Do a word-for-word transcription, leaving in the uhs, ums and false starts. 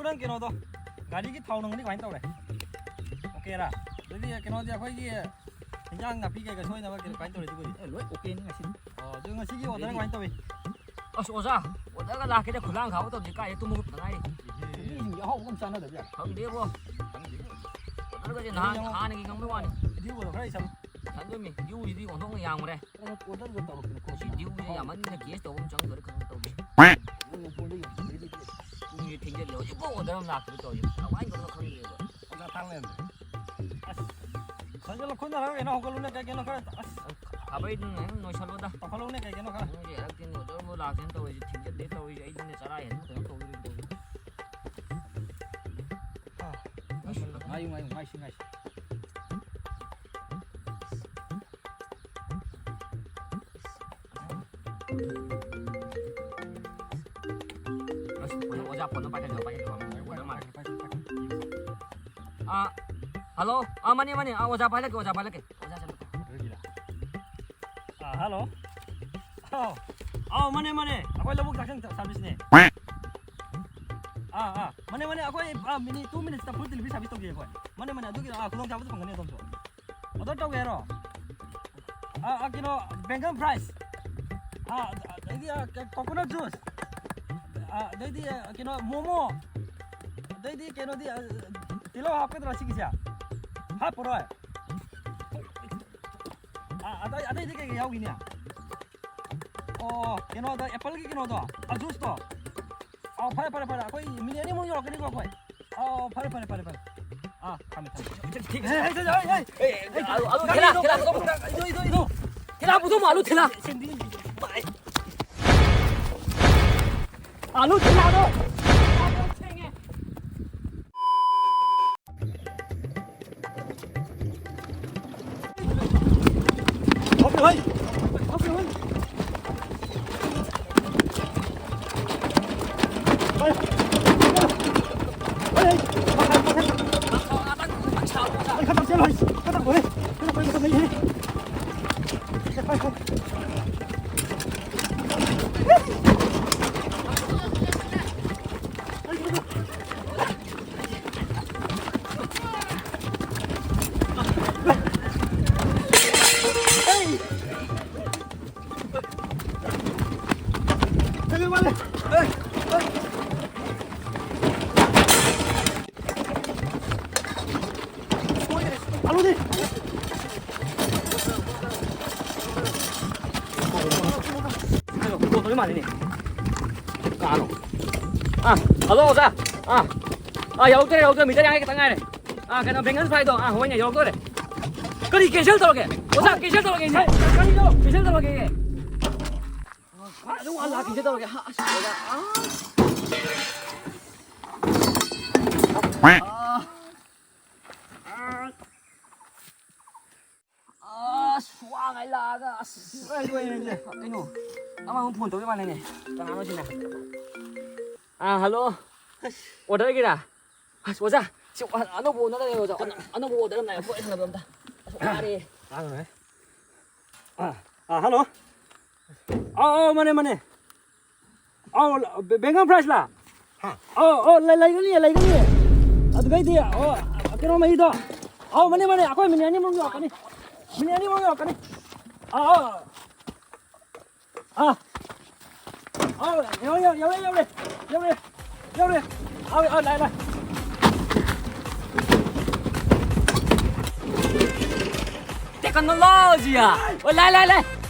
ꯅꯪ ꯀꯩꯅꯣꯗꯣ, ꯒꯥꯔꯤꯒꯤ ꯊꯥꯎ ꯅꯨꯡꯗꯤ ꯀꯃꯥꯏꯅ ꯇꯧꯔꯦ? ꯑꯣꯀꯦꯔꯥ? ꯑꯗꯨꯗꯤ ꯀꯩꯅꯣꯗꯤ ꯑꯩꯈꯣꯏꯒꯤ ꯏꯟꯖꯥꯡ ꯅꯥꯄꯤ ꯀꯩꯀꯥ ꯁꯣꯏꯅꯕ ꯀꯩꯅꯣ ꯀꯃꯥꯏꯅ ꯇꯧꯔꯦ ꯑꯗꯨꯕꯨꯗꯤ? ꯑꯦ, ꯂꯣꯏ ꯑꯣꯀꯦꯅꯤ ꯉꯁꯤꯗꯤ꯫ ꯑꯣ, ꯑꯗꯨ ꯉꯁꯤꯒꯤ ꯑꯣꯔꯗꯔ ꯀꯃꯥꯏꯅ ꯇꯧꯏ? ꯑꯁ ꯑꯣꯖꯥ, ꯑꯣꯔꯗꯔꯒ ꯂꯥꯛꯀꯦꯗ ꯈꯨꯂꯥꯡ ꯈꯥꯕ ꯇꯧꯗꯦ, ꯀꯥꯏꯗ ꯇꯨꯝꯕ ꯍꯨꯞꯇ ꯉꯥꯏꯔꯤ꯫ ꯃꯤꯁꯤꯡꯁꯦ ꯑꯍꯥꯎꯕ ꯑꯃ ꯆꯥꯟꯅꯗꯕ ꯌꯥꯔꯦ꯫ ꯈꯪꯗꯦꯕꯣ꯫ ꯑꯣꯔꯗꯔꯒꯁꯦ ꯅꯍꯥꯟ, ꯍꯥꯟꯅꯒꯤ ꯈꯪꯕꯩ ꯋꯥꯅꯤ꯫ ꯚ꯭ꯌꯨꯒꯗꯣ ꯈꯔ ꯏꯁꯜꯂꯨ꯫ ꯁꯟꯗꯣꯃꯤ, ꯚ꯭ꯌꯨꯁꯤꯗꯤ ꯑꯣꯟꯊꯣꯛꯅ ꯌꯥꯝꯈ꯭ꯔꯦ꯫ ꯑꯣꯔꯗꯔꯒ ꯇꯧꯔꯛꯇꯅ ꯉꯁꯤ ꯈꯣꯠꯇꯅ꯫ ꯚ꯭ꯌꯨꯁꯦ ꯌꯥꯝꯃꯟꯗꯅ ꯀꯦꯁ ꯇꯧꯕ ꯑꯃ ꯆꯪꯗꯣꯔꯦ ꯈꯪꯗꯦ ꯇꯧꯔꯤꯁꯦ꯫ ꯌꯣꯟꯐꯝꯗ ꯌꯣꯟꯐꯝꯗꯩꯗꯤ ꯄꯨꯡꯁꯦ ꯊꯦꯡꯖꯤꯜꯂꯦ, ꯍꯧꯖꯤꯛꯐꯥꯎ ꯑꯣꯔꯗꯔ ꯑꯃ ꯂꯥꯛꯇꯕ ꯇꯧꯔꯤꯁꯦ꯫ ꯀꯃꯥꯏꯅ ꯇꯧꯔꯤꯅꯣ ꯈꯪꯗꯦꯕ꯫ ꯑꯣꯖꯥ ꯊꯥꯡ ꯂꯩꯔꯝꯃꯦ꯫ ꯑꯁ, ꯈꯔ ꯂꯧꯈꯠꯅꯔꯒ ꯀꯩꯅꯣ ꯍꯧꯒꯠꯂꯨꯅꯦ, ꯀꯩ ꯀꯩꯅꯣ ꯈꯔ, ꯑꯁ꯫ ꯈꯥꯕꯩꯗꯨꯅ ꯍꯦꯟꯅ ꯅꯣꯏꯁꯜꯂꯣꯗ꯫ ꯇꯧꯈꯠꯂꯨꯅꯦ, ꯀꯩ ꯀꯩꯅꯣ ꯈꯔ꯫ ꯅꯪꯒꯤ ꯍꯦꯔꯛꯇꯤꯟ ꯑꯣꯔꯗꯔꯕꯨ ꯂꯥꯛꯇꯦꯅ ꯇꯧꯔꯤꯁꯦ, ꯊꯤꯡꯖꯤꯜꯂꯦ ꯇꯧꯔꯤꯁꯦ, ꯑꯩꯗꯤꯅꯦ ꯆꯔꯥ ꯍꯦꯟꯕ ꯀꯩꯅꯣ ꯇꯧꯗꯣꯔꯤꯅꯦ ꯇꯧꯔꯤꯁꯦ꯫ ꯑꯥ, ꯉꯥꯏꯌꯨ, ꯉꯥꯏꯌꯨ, ꯉꯥꯏꯁꯤ, ꯉꯥꯏꯁꯤ꯫ ꯑꯁ, ꯑꯣꯖꯥ ꯐꯣꯟ ꯑꯃ ꯄꯥꯏꯈꯠꯂꯦ, ꯄꯥꯏꯈꯠꯂꯦ, ꯑꯣꯔꯗꯔ ꯃꯥꯜꯂꯦ꯫ ꯑꯥ, ꯍꯜꯂꯣ꯫ ꯑꯥ, ꯃꯥꯅꯦ, ꯃꯥꯅꯦ꯫ ꯑꯥ, ꯑꯣꯖꯥ ꯄꯥꯏꯍꯜꯂꯛꯀꯦ, ꯑꯣꯖꯥ ꯄꯥꯏꯍꯜꯂꯛꯀꯦ꯫ ꯑꯣꯖꯥ ꯆꯠꯂꯣ꯫ ꯑꯥ, ꯍꯜꯂꯣ꯫ ꯑꯥꯎ, ꯑꯥꯎ, ꯃꯥꯅꯦ, ꯃꯥꯅꯦ꯫ ꯑꯩꯈꯣꯏ ꯂꯧꯕꯨꯛ ꯆꯥꯛꯁꯪ ꯁꯥꯔꯚꯤꯁꯅꯦ꯫ ꯑꯥ, ꯑꯥ, ꯃꯥꯅꯦ, ꯃꯥꯅꯦ꯫ ꯑꯩꯈꯣꯏ, ꯑꯥ, ꯃꯤꯅꯤꯠ, ꯇꯨ ꯃꯤꯅꯤꯠꯁꯇ ꯐꯨꯗ ꯗꯤꯂꯤꯚꯔꯤ ꯁꯥꯔꯚꯤꯁ ꯇꯧꯖꯩ ꯑꯩꯈꯣꯏ꯫ ꯃꯥꯅꯦ, ꯃꯥꯅꯦ꯫ ꯑꯗꯨꯒꯤ, ꯑꯥ, ꯈꯨꯗꯣꯡꯆꯥꯕꯗꯨ ꯐꯪꯒꯅꯤ ꯑꯗꯣꯝꯁꯨ꯫ ꯑꯣꯔꯗꯔ ꯇꯧꯒꯦ ꯍꯥꯏꯔꯣ? ꯑꯥ, ꯑꯥ, ꯀꯩꯅꯣ, ꯕꯦꯡꯒꯜ ꯐ꯭ꯔꯥꯏꯁ꯫ ꯑꯥ, ꯑꯗꯩꯗꯤ, ꯑꯥ, ꯀ-, ꯀꯣꯀꯣꯅꯠ ꯖꯨꯁ꯫ ꯑꯥ, ꯑꯗꯩꯗꯤ, ꯑꯥ, ꯀꯩꯅꯣ, ꯃꯣꯃꯣ꯫ ꯑꯗꯩꯗꯤ ꯀꯩꯅꯣꯗꯤ, ꯑꯥ, ꯇꯤꯜꯍꯧ ꯍꯥꯞꯀꯗ꯭ꯔꯣ ꯁꯤꯒꯤꯁꯦ? ꯍꯥꯞꯄꯔꯣꯏ? ꯑꯥ, ꯑꯇꯩ, ꯑꯇꯩꯗꯤ ꯀꯩꯀꯩ ꯌꯥꯎꯈꯤꯅꯤ? ꯑꯣ, ꯀꯩꯅꯣꯗꯣ, ꯑꯦꯄꯜꯒꯤ ꯀꯩꯅꯣꯗꯣ, ꯑꯥ, ꯖꯨꯁꯇꯣ꯫ ꯑꯥꯎ, ꯐꯔꯦ, ꯐꯔꯦ, ꯐꯔꯦ꯫ ꯑꯩꯈꯣꯏ ꯃꯤꯅꯤꯠ ꯑꯅꯤꯃꯨꯛ ꯌꯧꯔꯛꯀꯅꯤꯀꯣ ꯑꯩꯈꯣꯏ꯫ ꯑꯥꯎ, ꯐꯔꯦ, ꯐꯔꯦ, ꯐꯔꯦ, ꯐꯔꯦ꯫ ꯑꯥ, ꯊꯝꯃꯦ, ꯊꯝꯃꯦ꯫ ꯊꯤꯛ, ꯊꯤꯛ, ꯊꯤꯛ꯫ ꯍꯦ, ꯍꯦ, ꯍꯦ, ꯍꯦ, ꯍꯦ꯫ ꯑꯦ, ꯑꯦ, ꯑꯂꯨ, ꯑꯂꯨ, ꯊꯦꯂꯥ, ꯊꯦꯂꯥ, ꯄꯨꯊꯣꯛ꯫ ꯏꯗꯣ, ꯏꯗꯣ, ꯏꯗꯣ꯫ ꯊꯦꯂꯥ ꯄꯨꯊꯣꯛ, ꯑꯂꯨ, ꯊꯦꯂꯥ꯫ ꯑꯂꯨ, ꯊꯦꯂꯥꯗꯣ꯫ ꯀꯩꯅꯣ, ꯀꯣꯜ ꯇꯧꯔꯤ ꯃꯥꯜꯂꯤꯅꯦ꯫ ꯀꯅꯥꯅꯣ? ꯑꯥ, ꯍꯜꯂꯣ, ꯑꯣꯖꯥ꯫ ꯑꯥ, ꯑꯥ, ꯌꯧꯔꯛꯇꯔꯦ, ꯌꯧꯔꯛꯇꯔꯦ, ꯃꯤꯇꯔ ꯌꯥꯡꯈꯩ ꯈꯛꯇꯪ ꯉꯥꯏꯔꯦ꯫ ꯑꯥ, ꯀꯩꯅꯣ, ꯕꯦꯡꯒꯜ ꯐ꯭ꯔꯥꯏꯗꯣ, ꯑꯥ, ꯍꯣꯏꯅꯦ, ꯌꯧꯔꯛꯇꯣꯔꯦ꯫ ꯀꯔꯤ cancel ꯇꯧꯔꯒꯦ? ꯑꯣꯖꯥ, cancel ꯇꯧꯔꯒꯦ, ꯀꯔꯤꯅꯣ? Cancel ꯇꯧꯔꯒꯦ꯫ ꯑꯗꯨꯝ ꯑꯥ, ꯂꯥꯛ cancel ꯇꯧꯔꯒꯦ꯫ ꯑꯥ, ꯑꯁ, ꯑꯣꯖꯥ, ꯑꯥ꯫ ꯑꯥ꯫ ꯑꯁ, ꯋꯥꯉꯩ ꯂꯥꯛꯑꯒ, ꯑꯁ, ꯂꯣꯏ ꯂꯣꯏꯔꯦꯅꯦ꯫ ꯀꯩꯅꯣ, ꯑꯃꯃꯨꯛ ꯐꯣꯟ ꯇꯧꯔꯤ ꯃꯥꯜꯂꯦꯅꯦ꯫ ꯀꯅꯥꯅꯣ ꯁꯤꯅ? ꯑꯥ, ꯍꯜꯂꯣ꯫ ꯑꯁ꯫ ꯑꯣꯔꯗꯔꯒꯤꯔꯥ? ꯑꯁ, ꯑꯣꯖꯥ, ꯁꯤ ꯑꯅꯧꯕ ꯑꯣꯔꯗꯔ ꯂꯩꯔꯦ, ꯑꯣꯖꯥ꯫ ꯑꯅꯧꯕ ꯑꯣꯔꯗꯔ ꯑꯃ ꯂꯥꯛꯑꯦ꯫ ꯄꯣꯠ ꯁꯥꯟꯅꯕ ꯑꯝꯇ꯫ ꯑꯁ, ꯋꯥꯔꯦ꯫ ꯇꯥꯡꯉꯦ꯫ ꯑꯥ, ꯑꯥ, ꯍꯜꯂꯣ꯫ ꯑꯥ, ꯑꯥ, ꯃꯥꯅꯦ, ꯃꯥꯅꯦ꯫ ꯑꯧ, ꯕꯦ-, ꯕꯦꯡꯒꯜ ꯐ꯭ꯔꯥꯏꯁꯂꯥ? ꯍꯥ? ꯑꯧ, ꯑꯧ, ꯂꯩ-, ꯂꯩꯒꯅꯤꯌꯦ, ꯂꯩꯒꯅꯤꯌꯦ꯫ ꯑꯗꯨꯒꯩꯗꯤ, ꯑꯣ, ꯀꯩꯅꯣ ꯃꯍꯤꯗꯣ꯫ ꯑꯧ, ꯃꯅꯦ, ꯃꯅꯦ, ꯑꯩꯈꯣꯏ ꯃꯤꯅꯤꯠ ꯑꯅꯤꯃꯨꯛ ꯌꯧꯔꯛꯀꯅꯤ꯫ ꯃꯤꯅꯤꯠ ꯑꯅꯤꯃꯨꯛ ꯌꯧꯔꯛꯀꯅꯤ꯫ ꯑꯥ, ꯑꯥ꯫ ꯑꯥ꯫ ꯑꯧ, ꯌꯧꯔꯦ, ꯌꯧꯔꯦ, ꯌꯧꯔꯦ, ꯌꯧꯔꯦ, ꯌꯧꯔꯦ, ꯌꯧꯔꯦ꯫ ꯑꯧ, ꯑꯧ, ꯂꯥꯛꯑꯦ, ꯂꯥꯛꯑꯦ꯫ ꯇꯦꯛꯅꯣꯂꯣꯖꯤꯌꯥ꯫ ꯑꯣ, ꯂꯥꯛꯑꯦ, ꯂꯥꯛꯑꯦ, ꯂꯥꯛꯑꯦ꯫